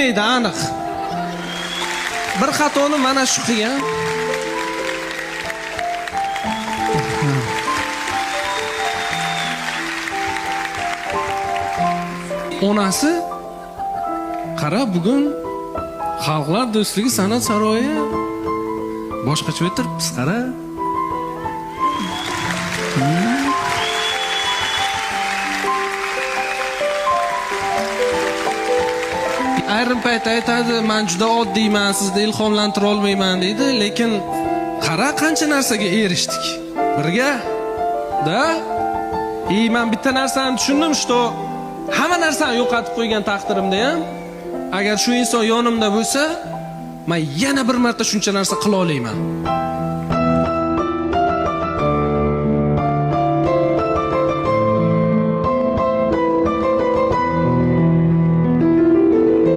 Tegmaydi aniq. Bir xatoni mana shu qilgan. Onasi, qara, bugun Xalqlar do'stligi san'at saroyi boshqacha o'tiribmiz, qara. Ayrim payt aytadi, man juda oddiyman, sizni ilhomlantira olmayman deydi, lekin qara, qancha narsaga erishdik birga da. И man bitta narsani tushundim, что hamma narsani yo'qotib qo'ygan taqdirimda ham, agar shu inson yonimda bo'lsa, man yana bir marta shuncha narsa qila olaman.